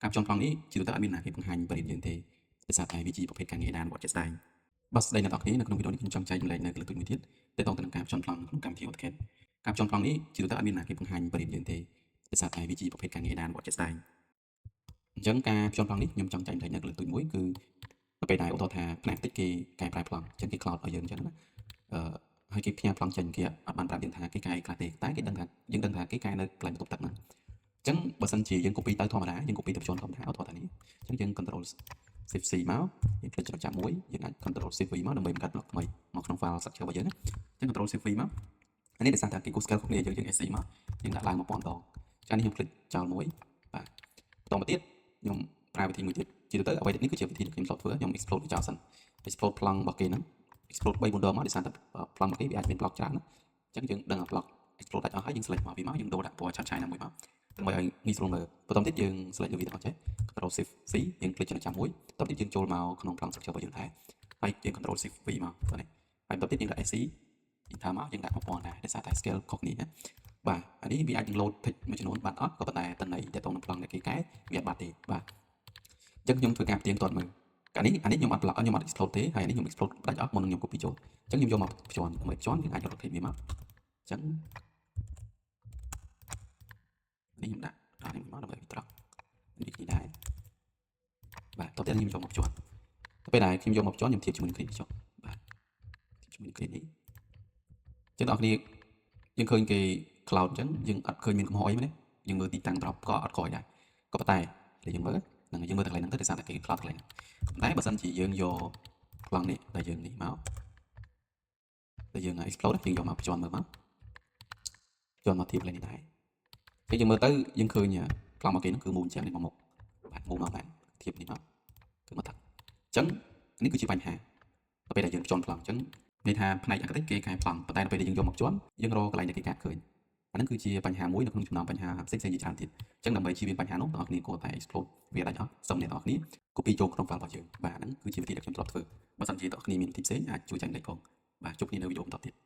ការភ្ជាប់ប្លង់នេះជាទូទៅអត់មានណាគេបង្ហាញបរិញ្ញាយើងទេដោយសារតែវាជាប្រភេទការងារដែលអនុវត្តជាក់ស្ដែងបាទស្ដីអ្នកនរគ្នានៅក្នុងវីដេអូនេះខ្ញុំចង់ចែករំលែកនៅគន្លឹះទូចមួយទៀតទាក់ទងទៅនឹងការភ្ជាប់ប្លង់នៅក្នុងកម្មវិធី AutoCAD ការភ្ជាប់ប្លង់នេះជាទូទៅអត់មានណាគេបង្ហាញបរិញ្ញាយើងទេដោយសារតែវាជាប្រភេទការងារដែលអនុវត្តជាក់ស្ដែងអញ្ចឹងការភ្ជាប់ប្លង់នេះខ្ញុំចង់ចែករំលែកនៅគន្លឹះទូចមួយគឺទៅពេលដែលឧទាហរណ៍ថាផ្នែកតិចគេកែប្រែប្លង់អញ្ចឹងគេ cloud ឲ្យយើងអញ្ចឹងណាអឺហើយគេផ្ញើប្លង់ចេញគេអត់បានប្រាប់យើងថាគេកែខ្លះទេតែគេដឹងថាយើងដឹងថាគេកែនៅកន្លែងបន្ទប់ទឹកហ្នឹងអញ្ចឹងបើសិនជាយើង copy ទៅធម្មតាយើង copy ទៅភ្ជាប់ធម្មតាឧទាហរណ៍ថានេះអញ្ចឹងយើង control shift C មកយើង click ចំណុចចាប់មួយយើងអាច control shift V មកដើម្បីបង្កើត block ថ្មីមកក្នុង file structure របស់យើងណាអញ្ចឹង control shift V មកអានេះដោយសារតែគេគូ scale ខុសគ្នាយើងយើង SC មកយើងដាក់ឡើង1000ដងចានេះខ្ញុំ click ចោលមួយបាទបន្តមកទៀតខ្ញុំប្រើវិធីមួយទៀតជាទូទៅអ្វីនេះគឺជាវិធីដែលខ្ញុំធ្លាប់ធ្វើខ្ញុំ explode វាចោលសិន explode ប្លង់របស់គេហ្នឹង explode 3 4ដងមកដោយសារតែប្លង់របស់គេវាអាចមាន block ច្រើនណាអញ្ចឹងយើងដឹងអា block explode ដាច់អស់ហើយយើង select មកវាមកយើងដូរដាក់ពណ៌ឆាត់ឆាយណាមួយមកដើម្បីឲ្យងាយស្រួលមើលបន្តទៀតយើង select លើវាទាំងអស់ចេះ control shift C យើង click ចំណុចចាំមួយបន្តទៀតយើងចូលមកក្នុងប្លង់ structure របស់យើងដែរហើយយើង control shift V មកបាទនេះហើយបន្តទៀតយើងដាក់ SC enter មកយើងដាក់1000ដែរដោយសារតែ scale ខុសគ្នាណាបាទអានេះវាអាចនឹង load text មួយចំនួនបាត់អត់ក៏ប៉ុន្តែតន័យតទៅនឹងប្លង់ដែលគេកែវាអត់បាត់ទេបាទអញ្ចឹងខ្ញុំធ្វើការផ្ទៀងទាត់មើលកាលនេះអានេះខ្ញុំអត់ block ខ្ញុំអត់ explode ទេហើយអានេះខ្ញុំ explode ដាច់អស់មុននឹងខ្ញុំ copy ចូលអញ្ចឹងខ្ញុំយកមកភ្ជាប់ដើម្បីភ្ជាប់យើងអាច rotate វាមកអញ្ចឹងនេះខ្ញុំដាក់ដល់នេះមកដើម្បីវាត្រង់នេះគ្នាដែរបាទតោះទៀតខ្ញុំយកមកភ្ជាប់ទៅពេលដែលខ្ញុំយកមកភ្ជាប់ខ្ញុំធៀបជាមួយនឹងគ្រីនេះចុះបាទធៀបជាមួយនឹងគ្រីនេះចឹងបងប្អូនគ្នាយើងឃើញគេ cloud អញ្ចឹងយើងអត់ឃើញមានកំហុសអីទេយើងមើលទីតាំង drop ក៏អត់ក្រោយដែរក៏ប៉ុន្តែយើងមើលហ្នឹងយើងមើលតែកន្លែងហ្នឹងទៅដោយសារតែគេ cloud កន្លែងហ្នឹងប៉ុន្តែបើសិនជាយើងយកប្លង់នេះដែលយើងនេះមកដែលយើង explode យើងយកមកភ្ជាប់មើលមកភ្ជាប់មកធៀបកន្លែងនេះដែរពេលយើងមើលទៅយើងឃើញប្លង់របស់គេហ្នឹងគឺមូលជាងនេះមកមុខបាទមូលមកបាទធៀបនេះមកគឺមកទឹកអញ្ចឹងនេះគឺជាបញ្ហាដល់ពេលដែលយើងភ្ជាប់ប្លង់អញ្ចឹងន័យថាផ្នែក architect គេកែប្លង់ប៉ុន្តែដល់ពេលដែលយើងយកមកភ្ជាប់យើងរកកន្លែងដែលគេកាត់ឃើញអាហ្នឹងគឺជាបញ្ហាមួយនៅក្នុងចំណោមបញ្ហាផ្សេងៗជាច្រើនទៀតអញ្ចឹងដើម្បីជៀសវាងបញ្ហានោះបងប្អូនគ្នាគួរតែ explode វាដាច់អស់សូមអ្នកនរគ្នា copy ចូលក្នុង file របស់យើងបាទហ្នឹងគឺជាវិធីដែលខ្ញុំធ្លាប់ធ្វើបើសិនជាបងប្អូនគ្នាមានវិធីផ្សេងអាចជួយចែករំលែកផងបាទជួបគ្នានៅវីដេអូបន្តទៀត។